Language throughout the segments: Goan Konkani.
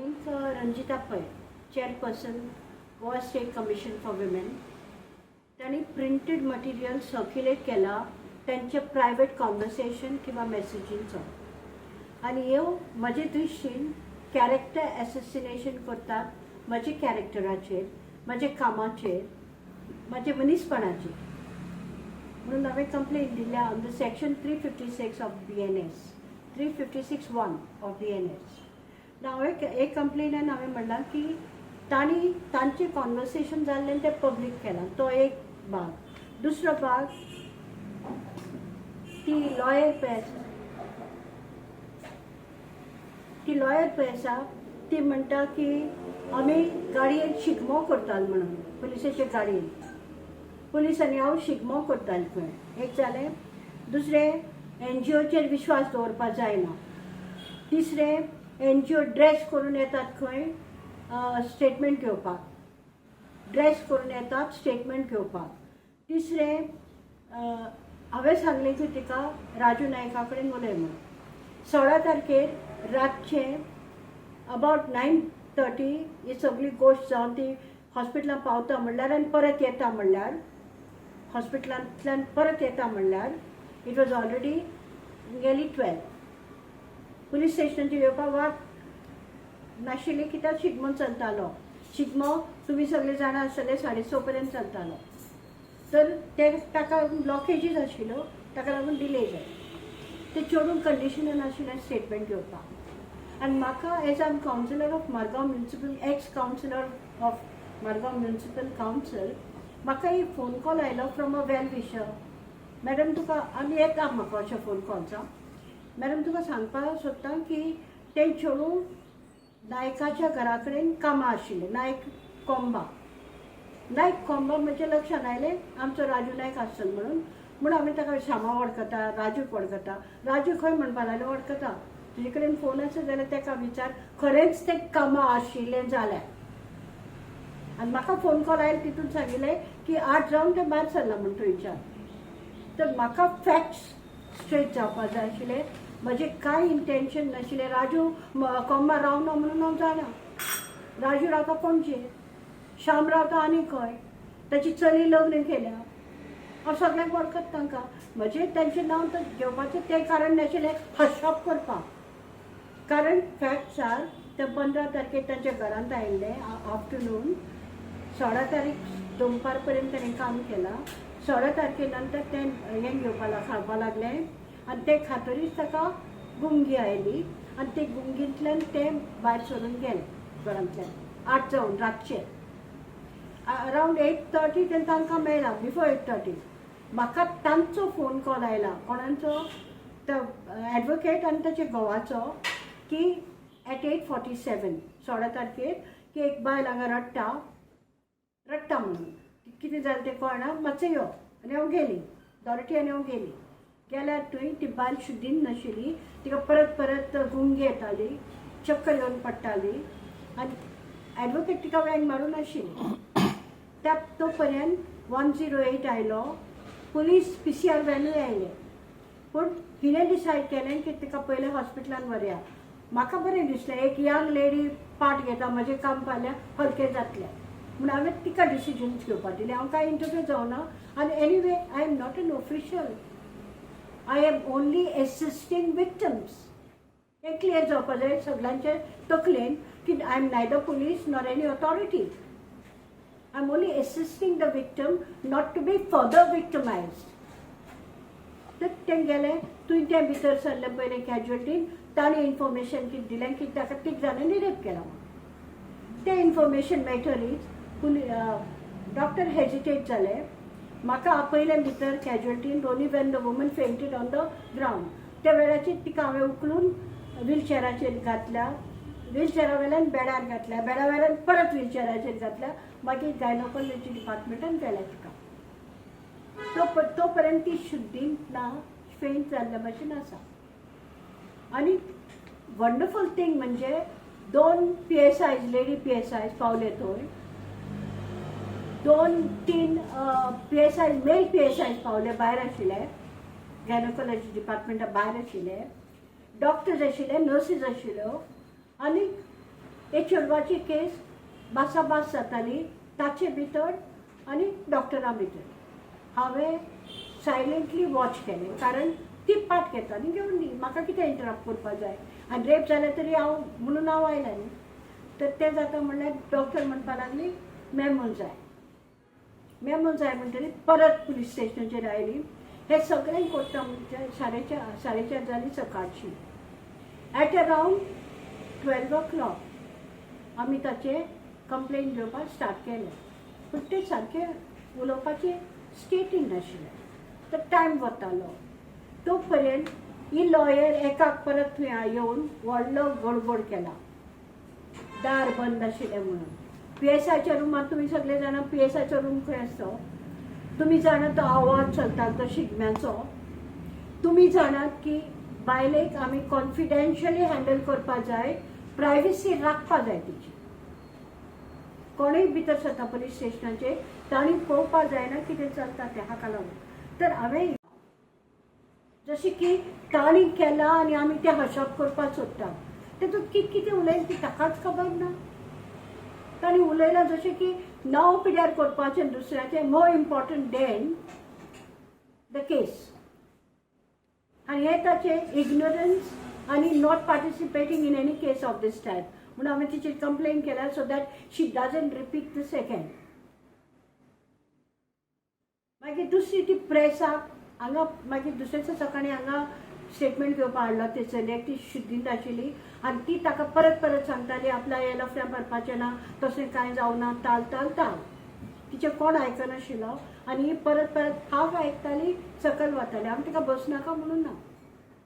आनीक Ranjita Pai, Chairperson, Goa State Commission for Women, तांणी प्रिंटेड मटेरियल सर्क्युलेट केला त्यांचे प्रायवेट कॉन्वर्सेशन किंवा मेसेजींचो आनी ह्यो म्हजे दृश्टीन कॅरेक्टर एसेसिनेशन करतात म्हजे कॅरेक्टराचेर, म्हजे कामाचेर, म्हजे मनीसपणाचेर. म्हणून हांवें कंप्लेन दिल्या on the section 356 of BNS, 356(1) of BNS. हांवें एक कंप्लेनान हांवें म्हणलां की तांणी तांचें कॉन्वर्सेशन जाल्लें तें पब्लीक केलां. तो एक भाग. दुसरो भाग, ती लॉयर पळय आसा, ती म्हणटा की आमी गाडयेन शिगमो करताले म्हणून, पुलिसाचे गाडयेन पुलीस आनी हांव शिगमो करताले खंय. एक जालें. दुसरें, एनजीओचेर विश्वास दवरपाक जायना. तिसरें, एनजीओ ड्रेस करून येतात खंय स्टेटमेंट घेवपाक, ड्रेस करून येतात स्टेटमेंट घेवपाक. तिसरें, हांवें सांगलें की तिका राजू नायका कडेन उलय म्हणून. 16 तारखेर रातचें अबावट 9:30 ही सगळी गोश्ट जावन ती हॉस्पिटलांत पावता म्हणल्यार आनी परत येता म्हणल्यार, हॉस्पिटलांतल्यान परत येता म्हणल्यार it was already nearly 12. Police स्टेशनाचेर येवपाक वाट नाशिल्ली कित्याक शिगमो चलतालो. शिगमो तुमी सगळे जाणां आसतले, 6:30 पर्यंत चलतालो. तर ते ताका लागून ब्लॉकेजीस आशिल्ल्यो, ताका लागून डिले जाले. ते चेडूं कंडिशनान आशिल्लें स्टेटमेंट घेवपाक. आनी म्हाका as I am councillor of Margao Municipal, ex councillor of Margao Municipal Council, म्हाका एक फोन कॉल आयलो from a well wisher. "Madam, तुका आनी येता म्हाका अशें फोन कॉल्स. मॅडम, तुका सांगपाक सोदता की तें चेडूं नायकाच्या घरा कडेन कामां आशिल्लें, नायक कोंबा." नायक कोंबा म्हणजे लक्षात आयलें, आमचो राजू नायक आसतलो म्हणून. म्हणून आमी ताका श्यामा वळखता, राजूक वळखता. राजू खंय म्हणपा लागले, "वळखता, तुजे कडेन फोन आसा जाल्यार ताका विचार, खरेंच तें कामां आशिल्लें जाल्यार." आनी म्हाका फोन कॉल आयलो, तितून सांगिल्लें की 8 जावन तें भायर सरलां म्हूण थंयच्यान. तर म्हाका फॅक्ट्स स्ट्रेट जावपा जाय आशिल्ले. म्हजें कांय इंटेन्शन नाशिल्लें. राजू कोंबा रावना म्हणून हांव जाणा. राजू रावता पणजे, श्याम रावता आनी खंय, ताची चली लग्न केल्या. हांव सगळ्यांक वळखत तांकां. म्हजें तांचें नांव तर घेवपाचें तें कारण नाशिल्लें हशॉप करपाक. कारण फॅक्ट्स आर, ते 15 तारखेर तांच्या घरांत आयिल्ले आफ्टरनून. 16 तारीख दनपार पर्यंत ताणें काम केलां. 16 तारखे नंतर तें हें घेवपा खावपा लागलें आनी तें खातरीच ताका गुंगी आयली आनी ते गुंगींतल्यान तें भायर सरून गेलें घरांतल्यान 8 जावन रातचें अरावंड 8:30 तें तांकां मेळ्ळां. बिफोर 8:30 म्हाका तांचो फोन कॉल आयला. कोणाचो? तो एडवोकेट आनी ताच्या घोवाचो, की एट 8:47 16 तारखेर की एक बायल हांगा रडटा रडटा म्हणून, कितें जालें तें कळना, मातशें यो. आनी हांव गेली, डॉरटी आनी हांव गेली. गेल्यार थंय ती बायल शुद्धीन नाशिल्ली. तिका परत परत गुंगी येताली, चक्कर येवन पडटाली आनी एडवोकेट तिका वेंग मारून आशिल्ली. त्या तो पर्यंत 108 आयलो, पुलीस, पीसीआर व्हॅनूय आयले. पूण हिणें डिसायड केलें की तिका पयलें हॉस्पिटलान व्हरया. म्हाका बरें दिसलें, एक यंग लेडी पार्ट घेता, म्हजें काम फाल्यां हलकें जातलें म्हूण हांवें तिका डिसिजन्स घेवपाक दिलें. हांव कांय इंटरफ्युअर जावना. आनी anyway, I am not an official, I am only assisting victims. हें क्लियर जावपा जाय सगळ्यांचे तकलेन की I am neither police nor any authority. I am only assisting the victim not to be further victimized. तर तें गेलें तुवें, तें भितर सरलें पयलें कॅज्युअल्टीन. ताणें इन्फॉर्मेशन कितें दिलें की ताका तीग जाणांनी रेप केला म्हणून. तें इन्फॉर्मेशन मेळटरीच पुली डॉक्टर हेजिटेट जाले. म्हाका आपयलें भितर कॅज्युअल्टीन only when the woman fainted on the ground. त्या वेळाचेर तिका हांवें उखलून व्हीलचेराचेर घातल्या, व्हीलचेरा वेल्यान बेडार घातल्या, बेडा वेल्यान परत व्हीलचेराचेर घातल्या. मागीर गायनोकॉलॉजी डिपार्टमेंटान व्हेलें तिका. तो तो पर्यंत ती शुद्धीन ना, फेंट जाल्ल्या भशेन आसा. आनी वंडरफूल थींग म्हणजे दोन PSIs, lady PSIs पावले थंय, दोन तीन PSI, mail PSIs पावले, भायर आशिल्ले, गायनोकॉलॉजी डिपार्टमेंटा भायर आशिल्ले, डॉक्टर्स आशिल्ले, नर्सीस आशिल्ल्यो आनी हे चेडवाची केस भासाभास जाताली ताचे भितर आनी डॉक्टरा भितर. हांवें सायलेंटली वॉच केलें, कारण ती पार्ट घेता आनी घेवन दी, म्हाका कितें इंटरप्ट करपा जाय. आनी रेप जालें तरी हांव म्हणून हांव आयलें न्ही. तर तें जाता म्हणल्यार डॉक्टर म्हणपा लागली मेमो जाय, मेमो जाय म्हणटकीर परत पुलीस स्टेशनाचेर आयली. हें सगळें करता म्हणजे 4:30, 4:30 जालीं सकाळची. At around 12 o'clock आमी ताचें कंप्लेन घेवपाक स्टार्ट केलें, पूण तें सारकें उलोवपाचें स्टेटीन नाशिल्लें, तर टायम वतालो. तो पर्यंत ही लॉयर एकाक परत थंय येवन व्हडलो गडबड केला, दार बंद आशिल्लें म्हणून. पीएसआयच्या रुमांत, तुमी सगळे जाणा पीएसआयचो रूम खंय आसता. तुमी जाणा तो आवाज चलता तो शिगम्याचो. तुमी जाणात की बायलेक आमी कॉन्फिडेन्शियली हँडल करपा जाय, प्रायव्हसी राखपा जाय तिची. कोणूय भितर सरता पुलीस स्टेशनाचेर, तांणी पळोवपा जायना कितें चलता तें. हाका लागून तर हांवें जशें की तांणी केलां आनी आमी तें हशप करपाक सोदता, तेतूंत कितें कितें उलयलें ती ताकाच खबर ना. तांणी उलयलां जशें की नांव पिड्यार करपाचें दुसऱ्याचें more important than the case. आनी हें ताचें इग्नोरन्स आनी not participating in any case of this type म्हणून हांवें तिचेर कंप्लेन केल्या, so that she doesn't repeat the second. मागीर दुसरी ती प्रेसाक हांगा, मागीर दुसऱ्या सकाळी हांगा स्टेटमेंट घेवपाक हाडलो ते चलयेक. ती शुद्धींत आशिल्ली आनी ती ताका परत परत सांगताली आपल्या हे लफड्यां भरपाचें ना, तशें कांय जावना, ताल ताल ताल. तिचें कोण आयकनाशिल्लो आनी ही परत परत हांव आयकताली, सकयल वताली. आमी तिका बसनाका म्हणून ना,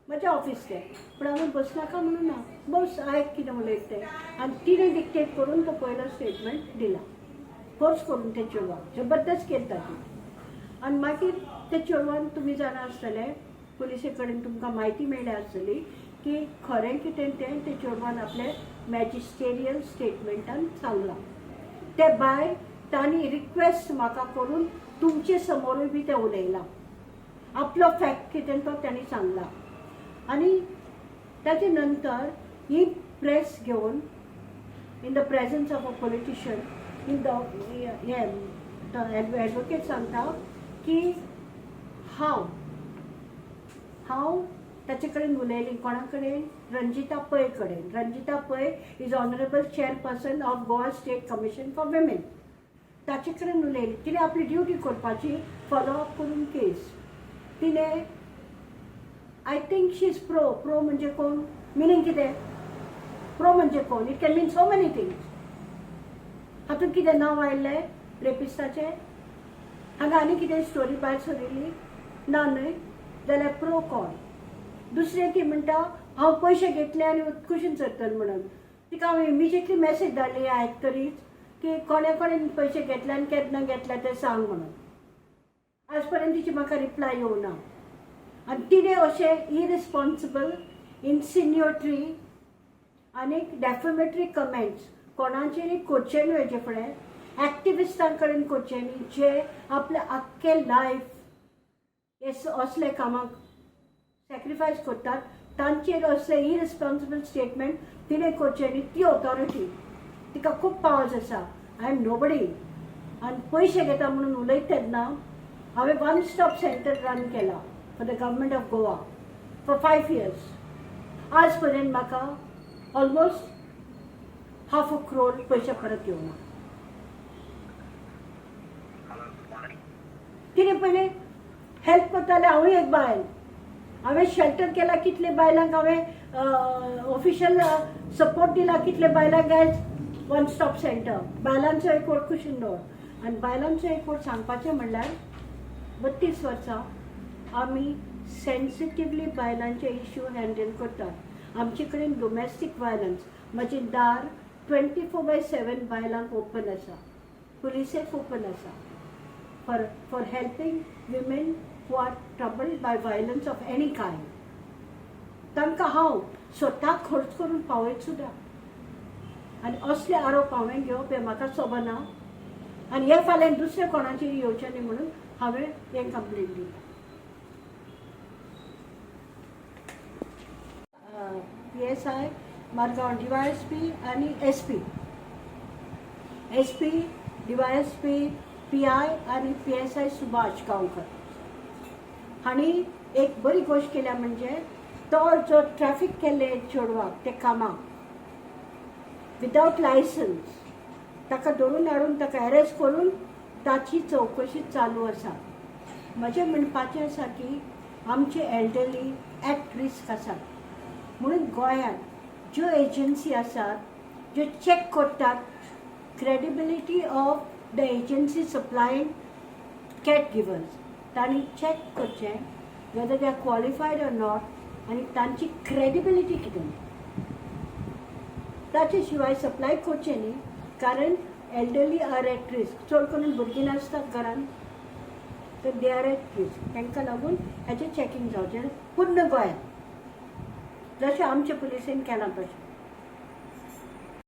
म्हजें ऑफिस तें, पूण आमी बसनाका म्हणून ना, बस आयक कितें उलयता तें. आनी तिणें डिक्टेट करून तो पयलो स्टेटमेंट दिला, फोर्स करून ते चेडवाक जबरदस्त केली ताची. आनी मागीर त्या चेडवान, तुमी जाणा आसतले, पुलिसे कडेन तुमकां म्हायती मेळ्ळ्या आसतली की खरें कितें तें ते चेडवान आपले मॅजिस्टेरियल स्टेटमेंटान सांगलां. ते भायर तांणी रिक्वेस्ट म्हाका करून तुमचे समोरूय बी तें उलयलां, आपलो फॅक्ट कितें तो तांणी सांगला. आनी ताचे नंतर ही प्रेस घेवन in the presence of a politician in the हे एडवोकेट सांगता की हांव हांव ताचे कडेन उलयली. कोणा कडेन? रंजिता पै कडेन. Ranjita Pai is honourable chairperson of Goa State Commission for Women. ताचे कडेन उलयली. तिणें आपली ड्युटी करपाची, फॉलो अप करून केस तिणें. I think she is pro. Pro म्हणजे कोण? मिनींग कितें? प्रो म्हणजे कोण? It can mean so many things. हातूंत कितें नांव आयिल्लें रेपिस्टाचें? हांगा आनी कितें स्टोरी भायर सरिल्ली ना न्हय? जाल्यार प्रो कोण? दुसरें, ती म्हणटा हांव पयशे घेतले आनी कुशीन सरतलें म्हणून. तिका हांव इमिजिएटली मॅसेज धाडली आयकतरीच की कोणे कोणे पयशे घेतले आनी केन्ना घेतले ते सांग म्हणून. आज पर्यंत तिची म्हाका रिप्लाय येवना. आनी तिणें अशें इरिस्पॉन्सिबल, इन्सिन्युएटरी आनी डेफेमेटरी कमेंट्स कोणाचेरय करचे न्हय. हेजे फुडें एक्टिविस्टां कडेन करचे न्ही, जे आपलें आख्खें लायफ हे असले कामाक सॅक्रिफायस करतात, तांचेर असले इरिस्पॉन्सिबल स्टेटमेंट तिणें करचें न्ही. ती ऑथॉरिटी, तिका खूब पावर्स आसा. I am nobody. आनी पयशे घेता म्हणून उलयता तेन्ना हांवें वन स्टॉप सेंटर रन केला for the Government of Goa for 5 years. आज पर्यंत म्हाका ऑलमोस्ट हाफ अ क्रोर पयशे परत येवना. Hello, good morning. तिणें पयलें हेल्प करतालें. हांवूय एक बायल, हांवें शेल्टर केला कितले बायलांक, हांवें ऑफिशियल सपोर्ट दिला कितले बायलांक एज वन स्टॉप सेंटर. बायलांचो एक वट कुशीन दवर. आनी बायलांचो एक वट सांगपाचें म्हणल्यार 32 वर्सां आमी सेन्सिटिवली बायलांचे इश्यू हँडल करतात. आमचे कडेन डोमेस्टीक वायलन्स, म्हजें दार 24/7 बायलांक ओपन आसा, पुलिसेक ओपन आसा for helping women who are troubled by violence of any kind. तांकां हांव स्वता खर्च करून पावयत सुद्दां. आनी असले आरोप हांवें घेवप हें म्हाका सोबना आनी हे फाल्यां दुसऱ्या कोणाचेर येवचें न्ही म्हणून हांवें हें कंप्लेन दिली. PSI Margao DYSP आनी SP, SP, DYSP, PI आनी PSI Subhash Gaonkar हांणी एक बरी गोश्ट केल्या. म्हणजे तो जो ट्रॅफिक केल्ले चेडवाक ते कामाक विदावट लायसन्स, ताका धरून हाडून ताका अरेस्ट करून ताची चवकशी चालू आसा. म्हजें म्हणपाचें आसा की आमचे एल्डरली एट रिस्क आसात, म्हणून गोंयांत ज्यो एजन्सी आसात ज्यो चॅक करतात credibility of the agency supplying care givers, तांणी चॅक करचें whether they are qualified or not आनी तांची क्रेडिबिलिटी कितें. ताचे शिवाय सप्लाय करचें न्ही, कारण एल्डरली आर एट रिस्क. चड करून भुरगीं नासतात घरान, तर they are at risk. तांकां लागून हेचें चॅकिंग जावचें पूर्ण गोंयांत, जशें आमचे पुलिसेन केलां तशें.